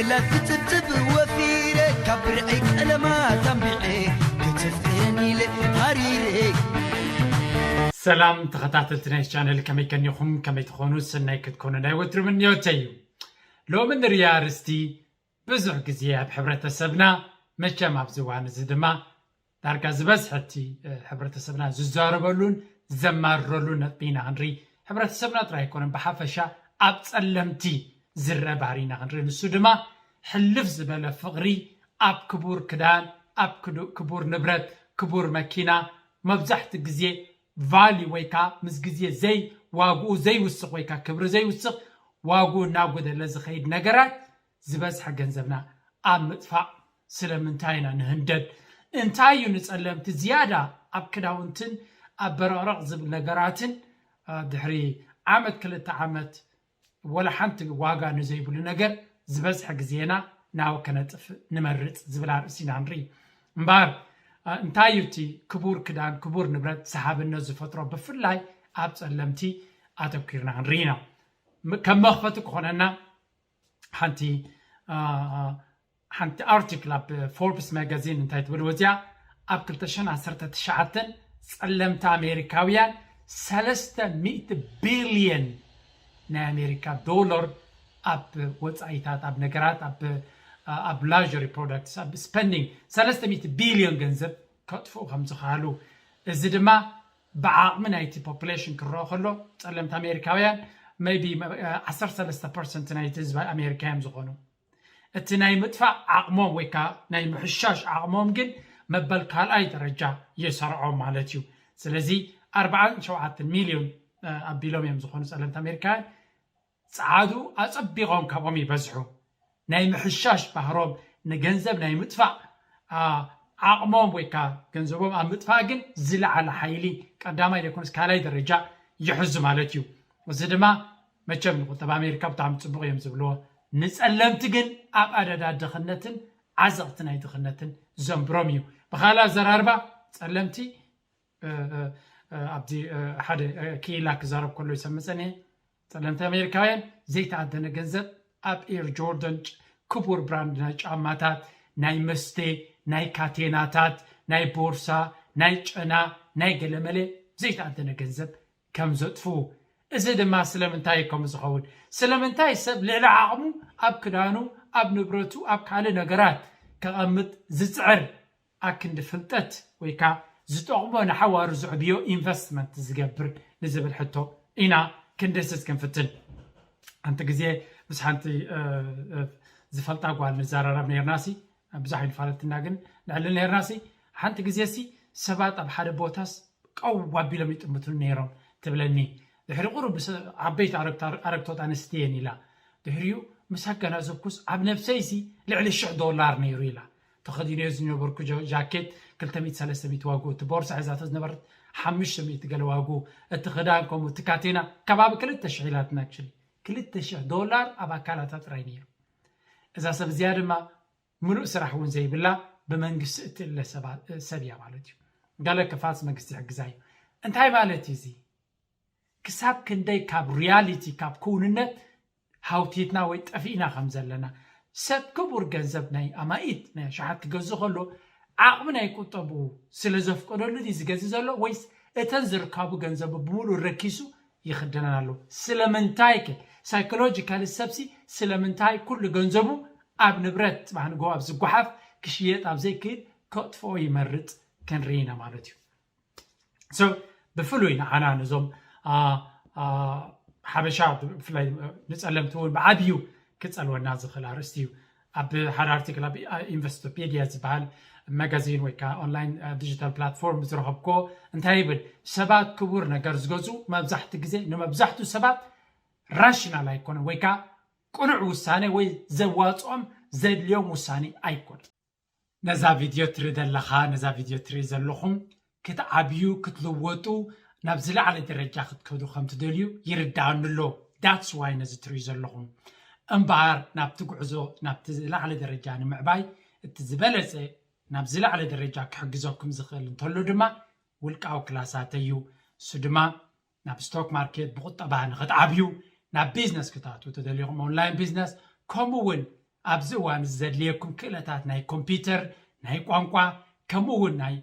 ለክትብትብ ወፊረ ካብ ብርዐይ ቀለማት ኣንቢዐ ክትፍቅረኒ ኢለ ሃሪረ። ሰላም ተኸታተልቲ ናይ ቻነል፣ ከመይ ከኒኹም? ከመይ ትኾኑ? ሰናይ ክትኮኑ ናይ ወትሩ ምንዮተይ እዩ። ሎሚ ንሪኣ ኣርእስቲ ብዙሕ ግዜ ኣብ ሕብረተሰብና፣ መቸም ኣብዚ እዋን እዚ ድማ ዳርጋ ዝበዝሐ እቲ ሕብረተሰብና ዝዛረበሉን ዘማርረሉን ነጥቢ ኢና ክንርኢ። ሕብረተሰብና ጥራይ ኣይኮነን፣ ብሓፈሻ ኣብ ጸለምቲ ዝረአ ባህሪ ኢና ክንርኢ። ንሱ ድማ ሕልፍ ዝበለ ፍቕሪ ኣብ ክቡር ክዳን፣ ኣብ ክዱ- ክቡር ንብረት፣ ክቡር መኪና፣ መብዛሕቲ ግዜ ቫልዩ ወይ ከዓ ምስ ግዜ ዘይ ዋግኡ ዘይውስኽ ወይ ከዓ ክብሪ ዘይውስኽ ዋግኡ እናጎደለ ዝኸይድ ነገራት ዝበዝሐ ገንዘብና ኣብ ምጥፋእ ስለምንታይ ኢና ንህንደድ? እንታይ እዩ ንጸለምቲ ዝያዳ ኣብ ክዳውንትን ኣብ በረቕረቕ ዝብል ነገራትን ድሕሪ ዓመት ክልተ ዓመት ወላ ሓንቲ ዋጋ ንዘይብሉ ነገር ዝበዝሐ ግዜና ናብ ከነጥፍእ ንመርጽ ዝብል ኣርእስቲ ኢና ንርኢ። እምበኣር እንታይ እዩ እቲ ክቡር ክዳን ክቡር ንብረት ሰሓብነት ዝፈጥሮ ብፍላይ ኣብ ጸለምቲ ኣተኲርና ክንርኢ ኢና። ከም መኽፈቲ ክኾነና ሓንቲ ሓንቲ ኣርቲክል ኣብ ፎርብስ ማጋዚን እንታይ ትብል ወፅያ? ኣብ ክልተ ሽሕን ዓሰርተ ትሽዓተን ጸለምቲ ኣሜሪካውያን ሰለስተ ሚእቲ ቢልዮን ናይ ኣሜሪካ ዶላር ኣብ ወፃኢታት ኣብ ነገራት ኣብ ኣብ ላሪ ፕሮዳክትስ ኣብ ስፐንዲንግ ሰለስተ ሚእቲ ቢልዮን ገንዘብ ከጥፍኡ ከም ዝኽኣሉ፣ እዚ ድማ ብዓቕሚ ናይቲ ፖፑሌሽን ክረኦ ከሎ ጸለምቲ ኣሜሪካውያን maybe ዓሰርተ ሰለስተ ፐርሰንት ናይቲ ህዝቢ ኣሜሪካ እዮም ዝኾኑ። እቲ ናይ ምጥፋእ ዓቕሞም ወይ ከዓ ናይ ምሕሻሽ ዓቕሞም ግን መበል ካልኣይ ደረጃ የሰርዖም ማለት እዩ። ስለዚ ኣርባዓን ሸውዓተን ሚልዮን ኣቢሎም እዮም ዝኾኑ ጸለምቲ ኣሜሪካውያን። ጸዓዱ ኣጸቢቖም ካብኦም ይበዝሑ። ናይ ምሕሻሽ ባህሮም ንገንዘብ ናይ ምጥፋእ ዓቕሞም ወይ ከዓ ገንዘቦም ኣብ ምጥፋእ ግን ዝለዓለ ሓይሊ ቀዳማይ ዘይኮነስ ካልኣይ ደረጃ ይሕዙ ማለት እዩ። እዚ ድማ መቸም ንቁጠባ ኣሜሪካ ብጣዕሚ ፅቡቕ እዮም ዝብልዎ፣ ንፀለምቲ ግን ኣብ ኣደዳ ድኽነትን ዓዘቕቲ ናይ ድኽነትን ዘንብሮም እዩ። ብካልእ ኣዘራርባ ፀለምቲ ኣብዚ ሓደ ክኢላ ክዛረብ ከሎ ይሰምፀኒ፣ ፀለምቲ ኣሜሪካውያን ዘይተኣደነ ገንዘብ ኣብ ኤር ጆርደን፣ ክቡር ብራንድ ናይ ጫማታት፣ ናይ መስተ፣ ናይ ካቴናታት፣ ናይ ቦርሳ፣ ናይ ጨና፣ ናይ ገለመለ ዘይተኣደነ ገንዘብ ከም ዘጥፍኡ። እዚ ድማ ስለምንታይ እዩ ከምኡ ዝኸውን? ስለምንታይ ሰብ ልዕሊ ዓቕሙ ኣብ ክዳኑ፣ ኣብ ንብረቱ፣ ኣብ ካልእ ነገራት ከቐምጥ ዝፅዕር? ኣክንዲ ፍልጠት ወይ ከዓ ዝጠቕሞ ንሓዋሩ ዘዕብዮ ኢንቨስትመንት ዝገብር ንዝብል ሕቶ ኢና ክንድህስስ ክንፍትን። ሓንቲ ግዜ ምስ ሓንቲ ዝፈልጣ ጓል ንዘራረብ ነርና ሲ ብዙሕ ኣይንፋለጥና ግን ንዕልል ነርና ሲ ሓንቲ ግዜ ሲ ሰባት ኣብ ሓደ ቦታስ ቀው ኣቢሎም ይጥምቱን ነይሮም ትብለኒ። ድሕሪ ቁሩብ ምስ ዓበይቲ ኣረግቶት ኣንስትየን ኢላ ድሕሪኡ ምስ ኣገናዘብኩስ ኣብ ነብሰይሲ ልዕሊ ሽሕ ዶላር ነይሩ ኢላ። ተኸዲነዮ ዝነበርኩ ጃኬት ክልተ ሚእቲ ሰለስተ ሚእቲ ዋግኡ፣ እቲ ቦርሳ ሒዛቶ ዝነበረት ሓሙሽተ ሚእቲ ገለ ዋግኡ፣ እቲ ክዳን ከምኡ፣ እቲ ካቴና ከባቢ ክልተ ሽሕ ኢላትና። ኣክቹሊ ክልተ ሽሕ ዶላር ኣብ ኣካላታ ጥራይ ነይሩ። እዛ ሰብ እዚኣ ድማ ምሉእ ስራሕ እውን ዘይብላ ብመንግስቲ እትእለ ሰብ እያ ማለት እዩ። ገለ ክፋልስ መንግስቲ ይሕግዛ እዩ። እንታይ ማለት እዩ እዚ? ክሳብ ክንደይ ካብ ሪያሊቲ ካብ ክውንነት ሃውቲትና ወይ ጠፊእና ከም ዘለና። ሰብ ክቡር ገንዘብ ናይ ኣማኢት ናይ ኣሽሓት ክገዝእ ከሎ ዓቕሚ ናይ ቁጠብኡ ስለ ዘፍቀደሉ ድዩ ዝገዝእ ዘሎ ወይስ እተን ዝርካቡ ገንዘቡ ብምሉእ ረኪሱ ይኽደነን ኣሎ? ስለምንታይ ከ ሳይኮሎጂካሊ ሰብሲ ስለምንታይ ኩሉ ገንዘቡ ኣብ ንብረት ጽባሕ ንግሆ ኣብ ዝጓሓፍ ክሽየጥ ኣብ ዘይክእል ከጥፍኦ ይመርጽ ክንርኢ ኢና ማለት እዩ። So ብፍሉይ ንዓና ነዞም ሓበሻ ብፍላይ ንፀለምቲ እውን ብዓብዩ ክፀልወና ዝኽእል ኣርእስቲ እዩ። ኣብ ሓደ ኣርቲክል ኣብ ኢንቨስቶፔዲያ ዝበሃል መጋዚን ወይ ከዓ ኦንላይን ዲጂታል ፕላትፎርም ዝረኸብኮ እንታይ ይብል? ሰባት ክቡር ነገር ዝገዝኡ መብዛሕቲ ግዜ ንመብዛሕቱ ሰባት ራሽናል ኣይኮነን ወይ ከዓ ቅኑዕ ውሳኔ ወይ ዘዋፅኦም ዘድልዮም ውሳኔ ኣይኮነን። ነዛ ቪድዮ ትርኢ ዘለኻ ነዛ ቪድዮ ትርኢ ዘለኹም ክትዓብዩ ክትልወጡ ናብ ዝለዓለ ደረጃ ክትከዱ ከም ትደልዩ ይርድኣኒ ኣሎ። That's why ነዚ ትርእዩ ዘለኹም። እምበኣር ናብቲ ጉዕዞ ናብቲ ዝለዓለ ደረጃ ንምዕባይ እቲ ዝበለፀ ናብ ዝለዓለ ደረጃ ክሕግዘኩም ዝኽእል እንተሎ ድማ ውልቃዊ ክላሳት እዩ። እሱ ድማ ናብ ስቶክ ማርኬት ብቁጠባ ንክትዓብዩ ናብ ቢዝነስ ክትኣትዉ ተደሊኹም ኦንላይን ቢዝነስ ከምኡ እውን ኣብዚ እዋን እዚ ዘድልየኩም ክእለታት ናይ ኮምፒውተር፣ ናይ ቋንቋ፣ ከምኡ እውን ናይ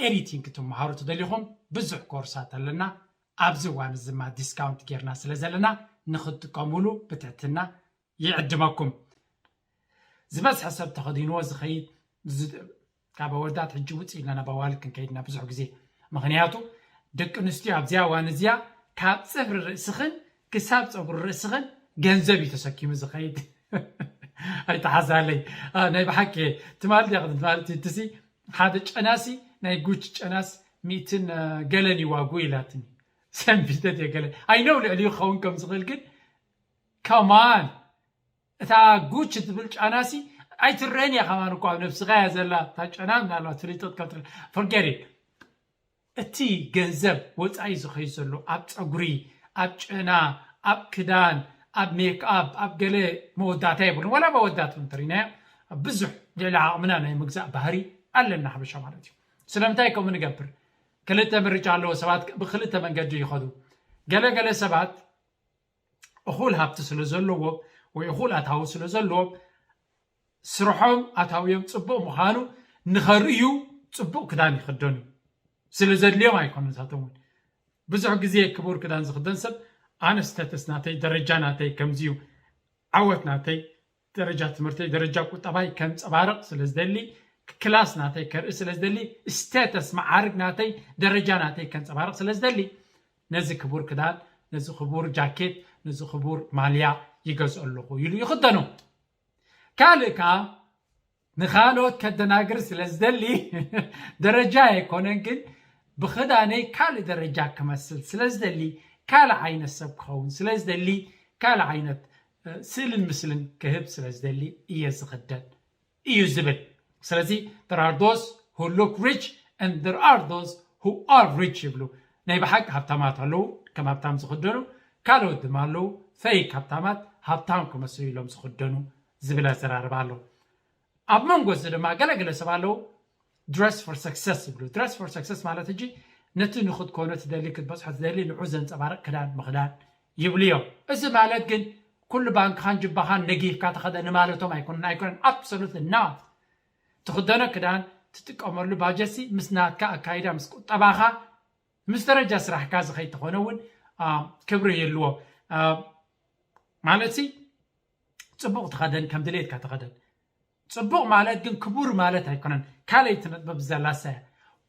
ኤዲቲንግ ክትመሃሩ ተደሊኹም ብዙሕ ኮርሳት ኣለና። ኣብዚ እዋን እዚ ድማ ዲስካውንት ጌርና ስለ ዘለና ንክትጥቀሙሉ ብትሕትና ይዕድመኩም። ዝበዝሐ ሰብ ተኸዲንዎ ዝኸይድ ካብ ኣወዳት ሕጂ ውፅእ ኢልና ናብ ኣዋልድ ክንከይድ ኢና ብዙሕ ግዜ። ምክንያቱ ደቂ ኣንስትዮ ኣብዚኣ እዋን እዚኣ ካብ ፅፍሪ ርእስኽን ክሳብ ፀጉሪ ርእስኽን ገንዘብ እዩ ተሰኪሙ ዝኸይድ። ኣይተሓዛለይ። ናይ ብሓቂ ትማል ዲያ ትማል ትሲ ሓደ ጨናሲ ናይ ጉች ጨናስ ሚእትን ገለን ይዋጉ ኢላትኒ። ሰንቢተት የገለ ኣይነው ልዕሊኡ ክኸውን ከም ዝኽእል ግን ከማን እታ ጉች ትብል ጫናሲ ኣይትረአን እያ። ከማን እኮ ኣብ ነብስኻ እያ ዘላ እታ ጨና። ምናልባት ፍልጠት ካብ ትል- forget it። እቲ ገንዘብ ወፃኢ ዝኸይ ዘሎ ኣብ ፀጉሪ፣ ኣብ ጨና፣ ኣብ ክዳን፣ ኣብ ሜክኣፕ፣ ኣብ ገለ መወዳእታ የብሉን። ወላ መወዳእታ እውን ተሪናዮ ብዙሕ ልዕሊ ዓቕምና ናይ ምግዛእ ባህሪ ኣለና ሓበሻ ማለት እዩ። ስለምንታይ ከምኡ ንገብር? ክልተ ምርጫ ኣለዎ። ሰባት ብክልተ መንገዲ ይኸዱ። ገለገለ ሰባት እኹል ሃብቲ ስለ ዘለዎም ወይ እኹል ኣታዊ ስለ ዘለዎም ስርሖም ኣታውዮም ፅቡቕ ምዃኑ ንኸርእዩ ፅቡቕ ክዳን ይኽደኑ። ስለ ዘድልዮም ኣይኮነ ንሳቶም እውን ብዙሕ ግዜ ክቡር ክዳን ዝኽደን ሰብ ኣነ ስተተስ ናተይ ደረጃ ናተይ ከምዚዩ ዓወት ናተይ ደረጃ ትምህርተይ ደረጃ ቁጠባይ ከንፀባርቕ ስለ ዝደሊ ክላስ ናተይ ከርኢ ስለ ዝደሊ ስቴተስ መዓርግ ናተይ ደረጃ ናተይ ከንፀባርቕ ስለ ዝደሊ ነዚ ክቡር ክዳን ነዚ ክቡር ጃኬት ነዚ ክቡር ማልያ ይገዝኦ ኣለኹ ኢሉ ይኽደኖ። ካልእ ከኣ ንኻልኦት ከደናግር ስለ ዝደሊ ደረጃ ኣይኮነን ግን ብኽዳነይ ካልእ ደረጃ ክመስል ስለ ዝደሊ ካልእ ዓይነት ሰብ ክኸውን ስለ ዝደሊ ካልእ ዓይነት ስእልን ምስልን ክህብ ስለ ዝደሊ እየ ዝኽደን እዩ ዝብል። ስለዚ there are those who look rich and there are those who are rich ይብሉ። ናይ ብሓቂ ሃብታማት ኣለዉ ከም ሃብታም ዝኽደኑ ካልኦት ድማ ኣለዉ ፌክ ሃብታማት ሃብታም ክመስሉ ኢሎም ዝኽደኑ ዝብል ኣዘራርባ ኣሎ። ኣብ መንጎ እዚ ድማ ገለገለ ሰብ ኣለዉ dress for success ይብሉ። Dress for success ማለት ሕጂ ነቲ ንክትኮኖ ትደሊ ክትበፅሖ ትደሊ ንዑ ዘንፀባርቕ ክዳን ምኽዳን ይብሉ እዮም። እዚ ማለት ግን ኩሉ ባንክኻን ጅባኻን ነጊፍካ ተኸደ ንማለቶም ኣይኮነን ኣይኮነን absolutely not። ትኽደኖ ክዳን ትጥቀመሉ ባጀሲ ምስ ናትካ ኣካይዳ ምስ ቁጠባኻ ምስ ደረጃ ስራሕካ ዝኸይድ ተኾነ እውን ክብሪ ይህልዎ። ማለት ሲ ፅቡቕ ተኸደን ከም ድሌትካ ተኸደን። ፅቡቕ ማለት ግን ክቡር ማለት ኣይኮነን። ካልኣይቲ ነጥበብ ዘላሳ እያ።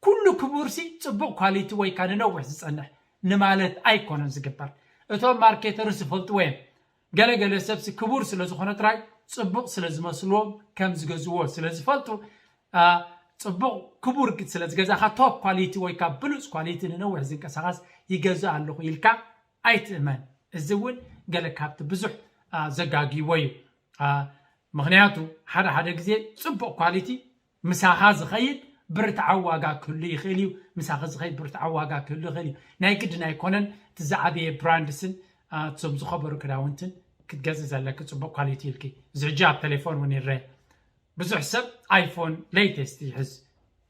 ኩሉ ክቡር ሲ ፅቡቕ ኳሊቲ ወይ ከዓ ንነዊሕ ዝፀንሕ ንማለት ኣይኮነን ዝግበር። እቶም ማርኬተርስ ይፈልጥዎ እዮም። ገለገለ ሰብሲ ክቡር ስለ ዝኾነ ጥራይ ፅቡቕ ስለ ዝመስልዎም ከም ዝገዝዎ ስለ ዝፈልጡ ፅቡቕ ክቡር ስለ ዝገዛኻ ቶፕ ኳሊቲ ወይ ካብ ብሉፅ ኳሊቲ ንነዊሕ ዝንቀሳቐስ ይገዝእ ኣለኹ ኢልካ ኣይትእመን። እዚ እውን ገለ ካብቲ ብዙሕ ዘጋግይዎ እዩ። ምኽንያቱ ሓደ ሓደ ግዜ ፅቡቕ ኳሊቲ ምሳኻ ዝኸይድ ብርትዓዊ ዋጋ ክህሉ ይኽእል እዩ። ምሳኺ ዝኸይድ ብርትዓዊ ዋጋ ክህሉ ይኽእል እዩ። ናይ ግድን ኣይኮነን እቲ ዝዓበየ ብራንድስን እቶም ዝኸበሩ ክዳውንትን ክትገዝእ ዘለኪ ፅቡቕ ኳሊቲ ኢልኪ። እዚ ሕጂ ኣብ ቴሌፎን እውን ይረአ። ብዙሕ ሰብ ኣይፎን ሌተስት ይሕዝ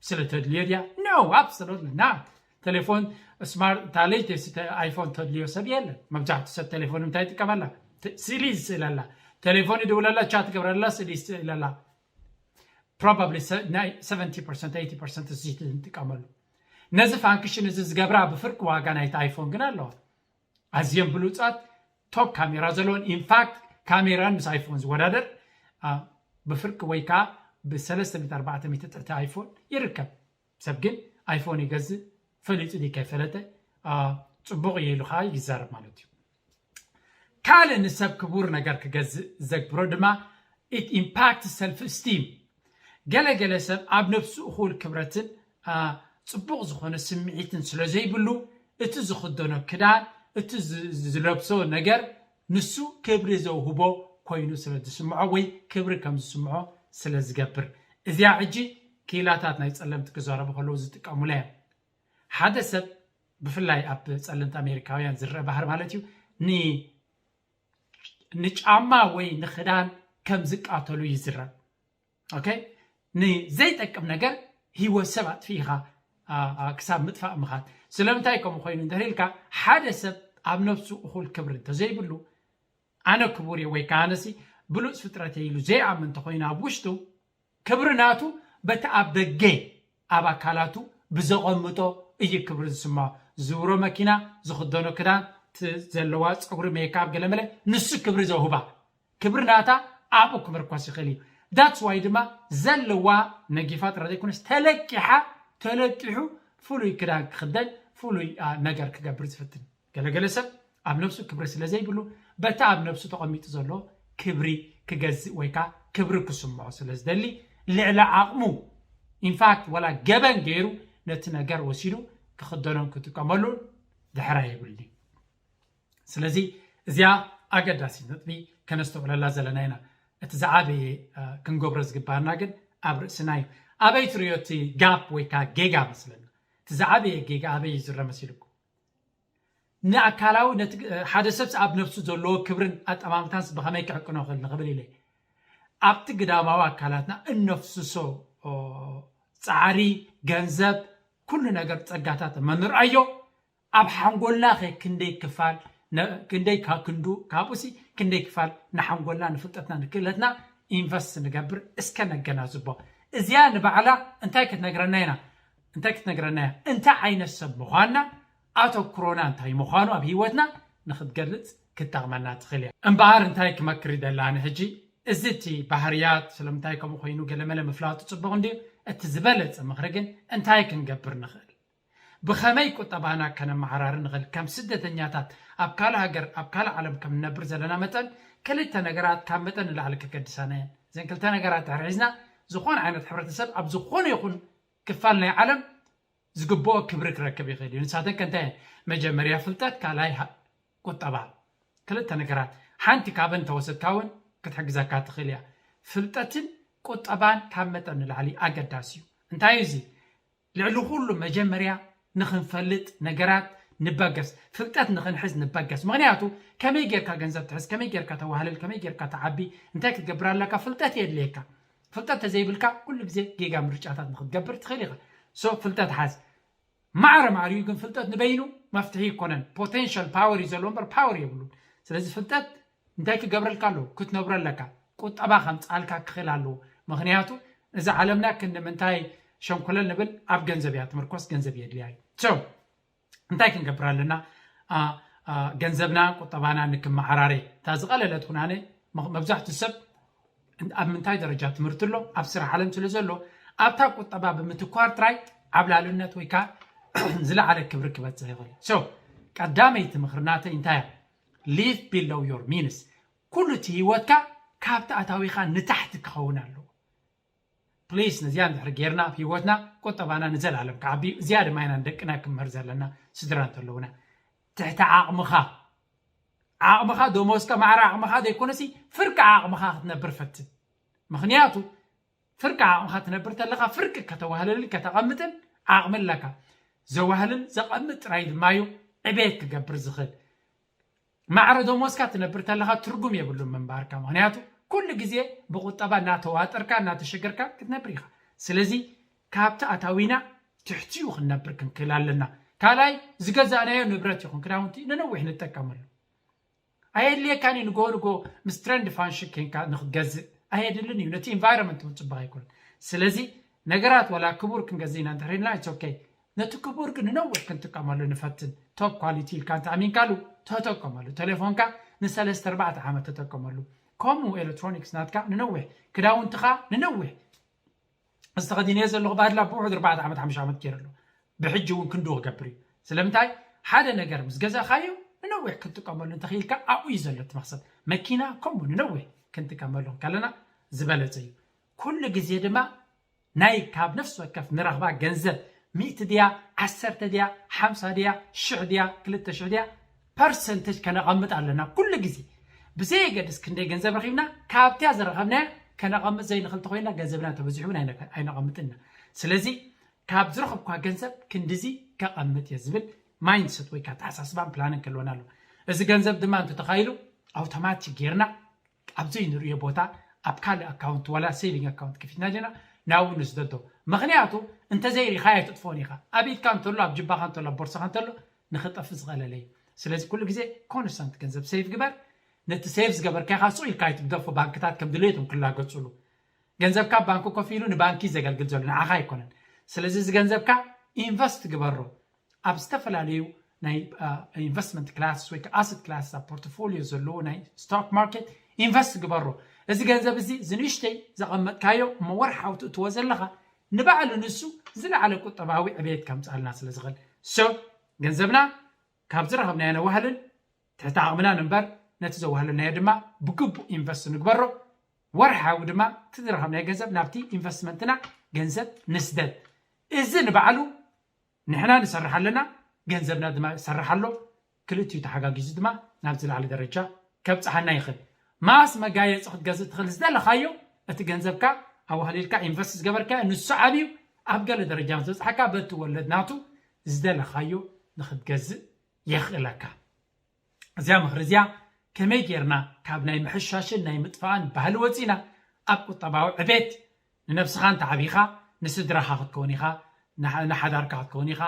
ስለ ተድልዮ ድያ? No, absolutely not። ቴሌፎን ስማርት እታ ሌተስት ኣይፎን ተድልዮ ሰብ የለን። መብዛሕትኡ ሰብ ቴሌፎን እንታይ ይጥቀመላ? ስእሊ ይስእለላ፣ ቴሌፎን ይድውለላ፣ ቻት ይገብረላ፣ ስእሊ ይስእለላ። Probably ናይ ሰቨንቲ ፐርሰንት ኤይቲ ፐርሰንት እዚ ንጥቀመሉ። ነዚ ፋንክሽን እዚ ዝገብራ ብፍርቂ ዋጋ ናይቲ ኣይፎን ግን ኣለዋ። ኣዝየን ብሉፃት ቶፕ ካሜራ ዘለዎን ኢንፋክት ካሜራን ምስ ኣይፎን ዝወዳደር ብፍርቂ ወይ ከዓ ብ ሰለስተ ሚእቲ ኣርባዕተ ሚእቲ ትሕቲ ኣይፎን ይርከብ። ሰብ ግን ኣይፎን ይገዝእ ፈሊጡ ድዩ ከይፈለጠ ፅቡቕ እዩ ኢሉ ከዓ ይዛረብ ማለት እዩ። ካልእ ንሰብ ክቡር ነገር ክገዝእ ዘግብሮ ድማ it impact self esteem። ገለ ገለ ሰብ ኣብ ነብሱ እኹል ክብረትን ጽቡቕ ዝኾነ ስምዒትን ስለ ዘይብሉ እቲ ዝኽደኖ ክዳን እቲ ዝለብሶ ነገር ንሱ ክብሪ ዘውህቦ ኮይኑ ስለ ዝስምዖ ወይ ክብሪ ከም ዝስምዖ ስለ ዝገብር። እዚኣ ሕጂ ክኢላታት ናይ ጸለምቲ ክዛረቡ ከለዉ ዝጥቀሙላ እዮም። ሓደ ሰብ ብፍላይ ኣብ ጸለምቲ ኣሜሪካውያን ዝረአ ባህሪ ማለት እዩ ንጫማ ወይ ንኽዳን ከም ዝቃተሉ ይዝረብ። ኦኬ ንዘይጠቅም ነገር ህይወት ሰብ ኣጥፊእኻ ክሳብ ምጥፋእ ምኻድ። ስለምንታይ ከምኡ ኮይኑ እንተልካ ሓደ ሰብ ኣብ ነብሱ እኹል ክብሪ እንተዘይብሉ ኣነ ክቡር እየ ወይ ከዓ ኣነሲ ብሉፅ ፍጥረት ኢሉ ዘይኣምን እንተኮይኑ ኣብ ውሽጡ ክብሪ ናቱ በቲ ኣብ ደገ ኣብ ኣካላቱ ብዘቐምጦ እዩ ክብሪ ዝስምዖ። ዝውሮ መኪና፣ ዝኽደኖ ክዳን፣ ዘለዋ ፀጉሪ፣ ሜካፕ፣ ገለመለ ንሱ ክብሪ ዘውህባ ክብሪ ናታ ኣብኡ ክምርኮስ ይኽእል እዩ። ዳትስ ዋይ ድማ ዘለዋ ነጊፋ ጥራይ ዘይኮነስ ተለቂሓ ተለቂሑ ፍሉይ ክዳን ክኽደን ፍሉይ ነገር ክገብር ዝፍትን። ገለገለ ሰብ ኣብ ነብሱ ክብሪ ስለ ዘይብሉ በቲ ኣብ ነብሱ ተቐሚጡ ዘሎ ክብሪ ክገዝእ ወይ ከዓ ክብሪ ክስምዖ ስለ ዝደሊ ልዕሊ ዓቕሙ ኢንፋክት ወላ ገበን ገይሩ ነቲ ነገር ወሲዱ ክኽደኖን ክጥቀመሉን ድሕራ የብሉን እዩ። ስለዚ እዚኣ ኣገዳሲት ነጥቢ ከነስተውዕለላ ዘለና ኢና። እቲ ዝዓበየ ክንገብሮ ዝግባና ግን ኣብ ርእስና እዩ። ኣበይ ትሪዮ እቲ ጋፕ ወይ ከዓ ጌጋ መስለና? እቲ ዝዓበየ ጌጋ ኣበይ እዩ ዝረ መሲልኩም? ንኣካላዊ ነቲ ሓደ ሰብስ ኣብ ነፍሱ ዘለዎ ክብርን ኣጠማምታንስ ብኸመይ ክዕቅኖ ክእል ንኽብል ኢለ ኣብቲ ግዳማዊ ኣካላትና እነፍስሶ ፃዕሪ፣ ገንዘብ፣ ኩሉ ነገር ጸጋታት እመ ንርኣዮ ኣብ ሓንጎልና ከ ክንደይ ክፋል ክንደይ ክንዱ ካብኡሲ ክንደይ ክፋል ንሓንጎልና ንፍልጠትና ንክእለትና ኢንቨስት ንገብር እስከ ነገናዝቦ። እዚኣ ንባዕላ እንታይ ክትነግረና ኢና እንታይ ክትነግረና እያ እንታይ ዓይነት ሰብ ምዃንና ኣተኩሮና እንታይ ምዃኑ ኣብ ህይወትና ንክትገልጽ ክትጠቕመና ትኽእል እያ። እምበኣር እንታይ ክመክር ይደላኒ ሕጂ እዚ እቲ ባህርያት ስለምንታይ ከምኡ ኮይኑ ገለመለ ምፍላጡ ጽቡቕ እንድዩ። እቲ ዝበለጸ ምኽሪ ግን እንታይ ክንገብር ንኽእል ብኸመይ ቁጠባና ከነመዓራሪ ንኽእል ከም ስደተኛታት ኣብ ካልእ ሃገር ኣብ ካልእ ዓለም ከም ንነብር ዘለና መጠን ክልተ ነገራት ካብ መጠን ንላዕሊ ከገድሳና እየን። እዘን ክልተ ነገራት ድሕሪ ሒዝና ዝኾነ ዓይነት ሕብረተሰብ ኣብ ዝኾነ ይኹን ክፋል ናይ ዓለም ዝግብኦ ክብሪ ክረክብ ይኽእል እዩ። ንሳተን ከ እንታይ እየን? መጀመርያ ፍልጠት፣ ካልኣይ ቁጠባ። ክልተ ነገራት ሓንቲ ካብን ተወሰድካ እውን ክትሕግዘካ ትኽእል እያ። ፍልጠትን ቁጠባን ካብ መጠን ንላዕሊ ኣገዳሲ እዩ። እንታይ እዩ እዚ? ልዕሊ ኩሉ መጀመርያ ንኽንፈልጥ ነገራት ንበገስ፣ ፍልጠት ንኽንሕዝ ንበገስ። ምኽንያቱ ከመይ ጌርካ ገንዘብ ትሕዝ፣ ከመይ ጌርካ ተዋህልል፣ ከመይ ጌርካ ትዓቢ፣ እንታይ ክትገብር ኣለካ፣ ፍልጠት የድልየካ። ፍልጠት ተዘይብልካ ኩሉ ግዜ ጌጋ ምርጫታት ንክትገብር ትኽእል ኢኻ። ሶ ፍልጠት ሓዝ። ማዕረ ማዕሪኡ ግን ፍልጠት ንበይኑ መፍትሒ ይኮነን። ፖቴንሻል ፓወር እዩ ዘለዎ እምበር ፓወር የብሉን። ስለዚ ፍልጠት እንታይ ክገብረልካ ኣለዎ? ክትነብሮ ኣለካ። ቁጠባ ከምፅኣልካ ክኽእል ኣለዎ። ምኽንያቱ እዛ ዓለምና ክንዲ ምንታይ ሸንኮለል ንብል ኣብ ገንዘብ እያ ትምርኮስ፣ ገንዘብ የድልያ እዩ። So እንታይ ክንገብር ኣለና? ገንዘብና ቁጠባና ንክመዓራረ እታ ዝቐለለት ኩናነ መብዛሕትኡ ሰብ ኣብ ምንታይ ደረጃ ትምህርቲ ኣሎ ኣብ ስራሕ ዓለም ስለ ዘሎ ኣብታ ቁጠባ ብምትኳር ጥራይ ዓብላልነት ወይ ከዓ ዝለዓለ ክብሪ ክበፅሕ ይኽእል። So ቀዳመይቲ ምኽሪ ናተይ እንታይ እያ? Live below your means። ኩሉ እቲ ህይወትካ ካብቲ ኣታዊኻ ንታሕቲ ክኸውን ኣለዎ። ፕሊስ ነዚኣ እንድሕር ጌርና ኣብ ህይወትና ቁጠባና ንዘለኣለም ክዓቢ እዩ። እዚኣ ድማ ኢና ንደቅና ክምህር ዘለና ስድራ እንተለውና። ትሕቲ ዓቕምኻ ዓቕምኻ ደሞዝካ ማዕረ ዓቕምኻ ዘይኮነሲ ፍርቂ ዓቕምኻ ክትነብር ፈትን። ምኽንያቱ ፍርቂ ዓቕምኻ ትነብር ተለኻ ፍርቂ ከተዋህልልን ከተቐምጥን ዓቕሚ ኣለካ። ዘዋህልል ዘቐምጥ ጥራይ ድማ እዩ ዕቤት ክገብር ዝኽእል። ማዕረ ደሞዝካ ትነብር ተለኻ ትርጉም የብሉን ምንባርካ። ምኽንያቱ ኩሉ ግዜ ብቁጠባ እናተዋጠርካ እናተሸገርካ ክትነብር ኢኻ። ስለዚ ካብቲ ኣታዊና ትሕቲኡ ክንነብር ክንክእል ኣለና። ካልኣይ ዝገዛእናዮ ንብረት ይኹን ክዳውንቲ ንነዊሕ ንጠቀመሉ። ኣየድልየካን እዩ ንጎ ንጎ ምስ ትረንድ ፋንሽን ኬንካ ንክትገዝእ ኣየድልን እዩ። ነቲ ኢንቫይሮንመንት እውን ፅቡቅ ኣይኮነን። ስለዚ ነገራት ዋላ ክቡር ክንገዝእ ኢና እንድሕር ኢልና it's okay። ነቲ ክቡር ግን ንነዊሕ ክንጥቀመሉ ንፈትን። ቶፕ ኳሊቲ ኢልካ እንተ ኣሚንካሉ ተጠቀመሉ። ቴሌፎንካ ንሰለስተ ኣርባዕተ ዓመት ተጠቀመሉ። ከምኡ ኤሌክትሮኒክስ ናትካ ንነዊሕ፣ ክዳውንትኻ ንነዊሕ ዝተኸዲነዮ ዘለኹ ባህድላ ብውሑድ ኣርባዕተ ዓመት ሓሙሽተ ዓመት ገይረ ኣሎ። ብሕጂ እውን ክንድኡ ክገብር እዩ። ስለምንታይ ሓደ ነገር ምስ ገዛእኻዮ ንነዊሕ ክንጥቀመሉ እንተኽኢልካ ኣብኡ እዩ ዘሎ እቲ መኽሰብ። መኪና ከምኡ ንነዊሕ ክንጥቀመሉ ከለና ዝበለፀ እዩ። ኩሉ ግዜ ድማ ናይ ካብ ነፍሲ ወከፍ ንረኽባ ገንዘብ ሚእቲ ድያ ዓሰርተ ድያ ሓምሳ ድያ ሽሕ ድያ ክልተ ሽሕ ድያ ፐርሰንተጅ ከነቐምጥ ኣለና ኩሉ ግዜ። ብዘየገድስ ክንደይ ገንዘብ ረኺብና ካብቲያ ዝረኸብናያ ከነቐምጥ ዘይንኽእል ተኾይንና ገንዘብና ተበዚሑ እውን ኣይነቀ- ኣይነቐምጥን ኢና። ስለዚ ካብ ዝረኸብኳ ገንዘብ ክንድዚ ከቐምጥ እየ ዝብል ማይንድሰት ወይ ከዓ ኣተሓሳስባን ፕላንን ክህልወና ኣለዎ። እዚ ገንዘብ ድማ እንተተኻኢሉ ኣውቶማቲክ ጌርና ኣብ ዘይንርእዮ ቦታ ኣብ ካልእ ኣካውንት ዋላ ሴቪንግ ኣካውንት ከፊትና ዲና ናብኡ ንስደዶ። ምኽንያቱ እንተዘይሪኻዮ ኣይትጥፍኦን ኢኻ። ኣብ ኢድካ እንተሎ ኣብ ጅባኻ እንተሎ ኣብ ቦርሳኻ እንተሎ ንኽጠፍእ ዝቐለለ እዩ። ስለዚ ኩሉ ግዜ ኮንስታንት ገንዘብ ሴቭ ግበር። ነቲ ሴቭ ዝገበርካኻ ሱቕ ኢልካ ኣይትግደፎ። ባንክታት ከም ድሌቶም ክላገጹሉ። ገንዘብካ ኣብ ባንክ ኮፍ ኢሉ ንባንኪ ዘገልግል ዘሎ ንዓኻ ኣይኮነን። ስለዚ እዚ ገንዘብካ ኢንቨስት ግበሮ። ኣብ ዝተፈላለዩ ናይ ኢንቨስትመንት ክላስ ወይ ከዓ ኣሰት ክላስ ኣብ ፖርትፎሊዮ ዘለዎ ናይ ስቶክ ማርኬት ኢንቨስት ግበሮ። እዚ ገንዘብ እዚ ዝንእሽተይ ዘቐመጥካዮ እሞ ወርሓዊ ትእትዎ ዘለኻ ንባዕሉ ንሱ ዝለዓለ ቁጠባዊ ዕቤት ከምፅኣልና ስለ ዝኽእል። ሶ ገንዘብና ካብ ዝረኸብናዮ ነዋህልን ትሕቲ ዓቕምናን እምበር ነቲ ዘዋህለናዮ ድማ ብግቡእ ኢንቨስት ንግበሮ። ወርሓዊ ድማ እቲ ዝረኸብናዮ ገንዘብ ናብቲ ኢንቨስትመንትና ገንዘብ ንስደድ። እዚ ንባዕሉ ንሕና ንሰርሕ ኣለና፣ ገንዘብና ድማ ይሰርሕ ኣሎ። ክልቲኡ ተሓጋጊዙ ድማ ናብ ዝለዓለ ደረጃ ከብፅሓና ይኽእል። ማስ መጋየፂ ክትገዝእ ትኽእል ዝደለኻዮ እቲ ገንዘብካ ኣዋህሊልካ ኢንቨስት ዝገበርካዮ ንሱ ዓብዩ ኣብ ገለ ደረጃ ምስ በፅሓካ በቲ ወለድ ናቱ ዝደለኻዮ ንክትገዝእ የኽእለካ። እዚኣ ምኽሪ እዚኣ ከመይ ጌርና ካብ ናይ ምሕሻሽን ናይ ምጥፋእን ባህሊ ወፂና ኣብ ቁጠባዊ ዕቤት ንነብስኻ እንተ ዓቢኻ ንስድራኻ ክትከውን ኢኻ፣ ንሓ- ንሓዳርካ ክትከውን ኢኻ፣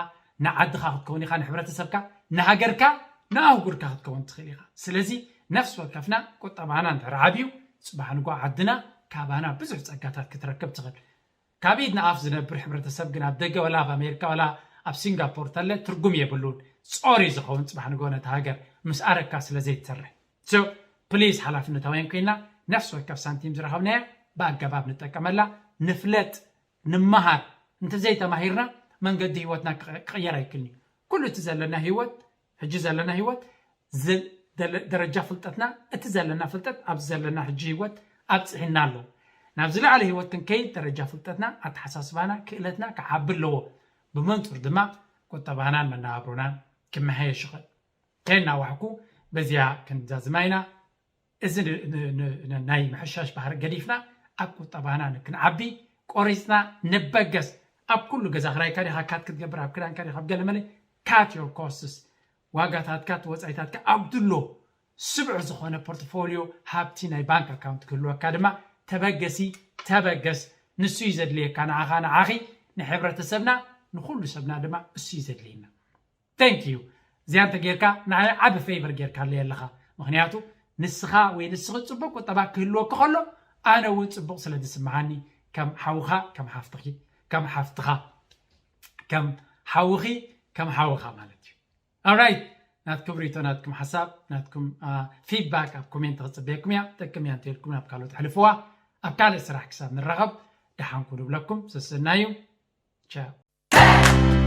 ንዓድኻ ክትከውን ኢኻ፣ ንሕብረተሰብካ፣ ንሃገርካ፣ ንኣህጉርካ ክትከውን ትኽእል ኢኻ። ስለዚ ነፍሲ ወከፍና ቁጠባና እንድሕር ዓብዩ ፅባሕ ንጎ ዓድና ካባና ብዙሕ ፀጋታት ክትረክብ ትኽእል። ካብ ኢድ ንኣፍ ዝነብር ሕብረተሰብ ግን ኣብ ደገ ወላ ኣብ ኣሜሪካ ወላ ኣብ ሲንጋፖር ተለ ትርጉም የብሉን። ጾር እዩ ዝኸውን ጽባሕ ንግሆ ነቲ ሃገር ምስ ኣረካ ስለ ዘይትሰርሕ። So please ሓላፍነታውያን ኮይና ነፍሲ ወከፍ ሳንቲም ዝረኸብናያ ብኣገባብ ንጠቀመላ፣ ንፍለጥ፣ ንመሃር። እንተዘይተማሂርና መንገዲ ህይወትና ክቐ- ክቕየር ኣይክልን እዩ። ኩሉ እቲ ዘለና ህይወት ሕጂ ዘለና ህይወት ዝ- ደለ- ደረጃ ፍልጠትና እቲ ዘለና ፍልጠት ኣብዚ ዘለና ሕጂ ህይወት ኣብፅሒና ኣሎ። ናብ ዝለዓለ ህይወት ክንከይድ ደረጃ ፍልጠትና ኣተሓሳስባና ክእለትና ክዓቢ ኣለዎ። ብመንፅር ድማ ቁጠባናን መነባብሮናን ክመሓየሽ ይኽእል። ከይናዋሕኩ በዚያ ክንዛዝማ ኢና። እዚ ን- ን- ን- ን- ናይ ምሕሻሽ ባህሪ ገዲፍና ኣብ ቁጠባና ንክንዓቢ ቆሪፅና ንበገስ። ኣብ ኩሉ ገዛ ክራይካ ዲኻ ካት ክትገብር ኣብ ክዳንካ ዲኻ ኣብ ገለመለ ካት your costs ዋጋታትካ እቲ ወፃኢታትካ ኣብ ድሎ ስብዕ ዝኾነ ፖርትፎሊዮ ሃብቲ ናይ ባንክ ኣካውንት ክህልወካ ድማ ተበገሲ ተበገስ። ንሱ እዩ ዘድልየካ ንዓኻ ንዓኺ ንሕብረተሰብና ንኩሉ ሰብና ድማ እሱ እዩ ዘድልየና። Thank you። እዚኣ እንተ ጌርካ ንዓይ ዓቢ ፌቨር ጌርካለይ ኣለኻ። ምኽንያቱ ንስኻ ወይ ንስኺ ጽቡቕ ቁጠባ ክህልወኪ ከሎ ኣነ እውን ጽቡቕ ስለ ዝስምዓኒ ከም ሓውኻ ከም ሓፍትኺ ከም ሓፍትኻ ከም ሓውኺ ከም ሓውኻ ማለት እዩ። Alright፣ ናትኩም ሪቶ ናትኩም ሓሳብ ናትኩም ፊድባክ ኣብ ኮሜንት ክጽበየኩም እያ። ጠቅም እያ እንተልኩም ናብ ካልኦት ኣሕልፍዋ። ኣብ ካልእ ስራሕ ክሳብ ንራኸብ ደሓንኩ ንብለኩም። ሰሰናዩ። ቻው።